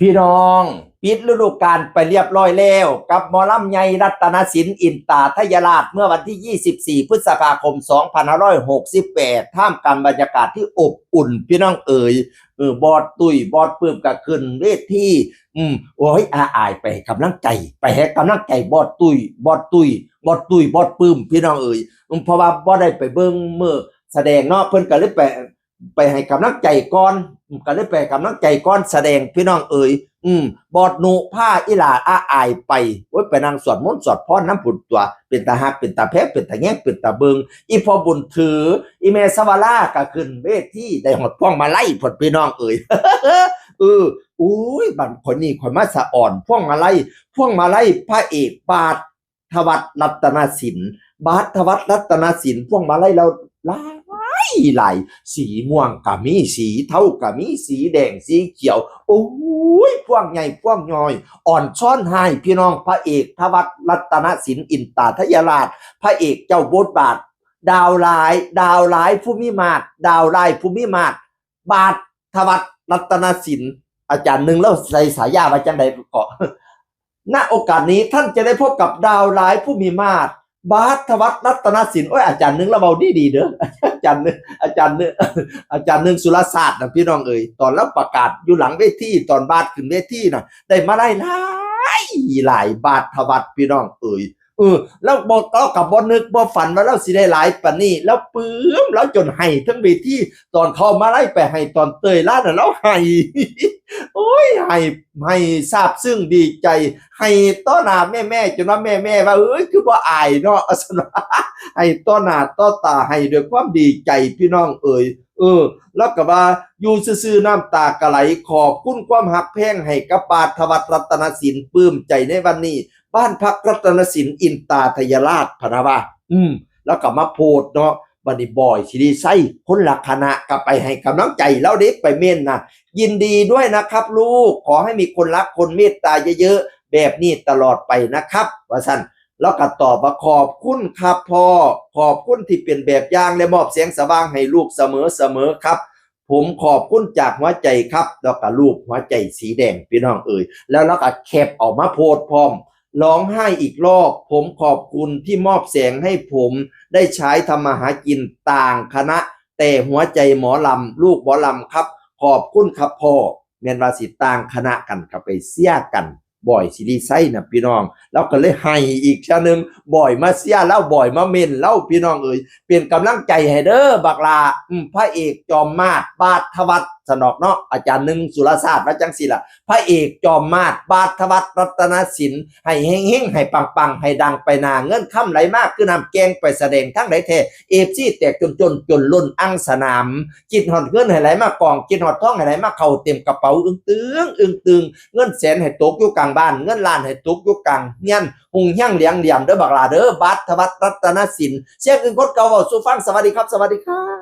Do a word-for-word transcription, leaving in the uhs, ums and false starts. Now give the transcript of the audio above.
พี่น้อง ปิดฤดูกาลไปเรียบร้อยแล้ว กับหมอลำใหญ่รัตนศิลป์อินตาทยราช เมื่อวันที่ ยี่สิบสี่ พฤษภาคม สองพันห้าร้อยหกสิบแปด ท่ามกลางบรรยากาศที่อบอุ่น พี่น้องเอ๋ย เออ บอสตุ้ย บอสปื้มก็ขึ้นเวที อืม โอ้ย อาอายไปให้กำลังใจ ไปให้กำลังใจบอสตุ้ย บอสตุ้ย บอสตุ้ย บอสปื้ม พี่น้องเอ๋ย อืม เพราะว่าบ่ได้ไปเบิ่งมื้อแสดงเนาะ เพิ่นก็เลยไป ไปให้กำลังใจก่อน ก็เลยไปให้กำลังใจก่อนแสดง พี่น้องเอ๋ย อืม บอสนุพาอีหล่าอาอายไป โอ้ย ไปนั่งสวดมนต์สวดพรนำพุ้นตั๊ว เป็นตาฮัก เป็นตาแพง เป็นตาแยง เป็นตาเบิ่ง อีพ่อบุญถือ อีแม่สวราก็ขึ้นเวที ได้ฮอดพวงมาลัยพุ้น พี่น้องเอ๋ย เออ โอ้ย บัดข้อยนี่ข้อยมาสะออนพวงมาลัย พวงมาลัยพระเอกบาส ทวัฒน์รัตนศิลป์ บาส ทวัฒน์รัตนศิลป์ พวงมาลัยลาวหลายหลาย สีม่วงก็มี สีเทาก็มี สีแดง สีเขียว โอ้ย พวงใหญ่ พวงย้อย อ่อนซ้อนให้พี่น้อง พระเอกทวัฒน์รัตนศิลป์ อินตาทยราช พระเอกเจ้าบทบาท ดาวร้าย ดาวร้ายผู้มีมาด ดาวร้ายผู้มีมาด บาส ทวัฒน์รัตนศิลป์ อาจารย์หนึ่งลาวใส่ฉายาว่าจั่งใด๋เกาะ ณ โอกาสนี้ท่านจะได้พบกับดาวร้ายผู้มีมาด บาส ทวัฒน์รัตนศิลป์ โอ้ย อาจารย์หนึ่งลาวเว้าดีๆ เด้อ อาจารย์หนึ่ง อาจารย์หนึ่ง อาจารย์หนึ่งสุรศาสตร์นะพี่น้องเอ๋ย ตอนลาวประกาศอยู่หลังเวที ตอนบาสขึ้นเวทีน่ะ ได้มาได้หลายหลาย บาส ทวัฒน์ พี่น้องเอ๋ย เออ ลาวบ่ ลาวก็บ่นึกบ่ฝันว่าลาวสิได้หลายปานนี้ ลาวปลื้ม ลาวจนไห้เทิงเวที ตอนเขามาลัยไปไห้ตอนเตยลาน่ะ ลาวไห้ โอ้ย ไห้ ไห้ซาบซึ้งดีใจ ไห้ต่อหน้าแม่ๆ จนว่าแม่ๆ ว่า เอ้ย คือบ่อายเนาะ ซั่นว่า ไห้ต่อหน้าต่อตา ไห้ด้วยความดีใจ พี่น้องเอ๋ย เออ ลาวก็ว่าอยู่ซื่อๆ น้ำตาก็ไหล ขอบคุณความฮักแพงให้กับบาส ทวัฒน์รัตนศิลป์ ปลื้มใจในวันนี้ บ้านพักรัตนศิลป์ อินตาทยราช พะนะว่า อืม ลาวก็มาโพสต์เนาะ บัดนี้บอย ศิริชัย คนละคณะ ก็ไปให้กำลังใจลาวเด้ ไปเม้นนะ ยินดีด้วยนะครับลูก ขอให้มีคนรักคนเมตตาเยอะๆ แบบนี้ตลอดไปนะครับ ว่าซั่น ลาวก็ตอบว่า ขอบคุณครับพ่อ ขอบคุณที่เป็นแบบอย่างและมอบแสงสว่างให้ลูกเสมอๆ ครับ ผมขอบคุณจากหัวใจครับ แล้วก็รูปหัวใจสีแดง พี่น้องเอ๋ย แล้วลาวก็แคปเอามาโพสต์พร้อม ร้องไห้อีกรอบ ผมขอบคุณที่มอบแสงให้ผมได้ใช้ทำมาหากิน ต่างคณะ แต่หัวใจหมอลำ ลูกหมอลำครับ ขอบคุณครับพ่อ แม่นว่าสิต่างคณะกันก็ไปเชียร์กัน บอย ศิริชัยนะพี่น้อง ลาวก็เลยไห้อีกเทื่อนึง บอยมาเชียร์ลาว บอยมาเม้นลาว พี่น้องเอ๋ย เป็นกำลังใจให้เด้อบักหล่า อืม พระเอกจอมมาด บาส ทวัฒน์ สนอกเนาะ อาจารย์หนึ่งสุรศาสตร์ว่าจั่งซี้ล่ะ พระเอกจอมมาด บาส ทวัฒน์รัตนศิลป์ ให้เฮงๆ ให้ปังๆ ให้ดังไปหน้า เงินคำไหลมาคือน้ำแกง ไปแสดงทางใดแท้ เอฟซี แตกจนจน จนล้นอั้งสนาม คิดฮอดเงินให้ไหลมากอง คิดฮอดทองให้ไหลมาเข้าเต็มกระเป๋า อึ้งตึง อึ้งตึง เงินแสนให้ตกอยู่กลางบ้าน เงินล้านให้ตกอยู่กลางเฮือน ฮุ่งเฮืองเหลียงเหลี่ยมเด้อบักหล่าเด้อ บาส ทวัฒน์รัตนศิลป์ เสียงอึ้งคนเก่าเว้าสู่ฟัง สวัสดีครับ สวัสดีครับ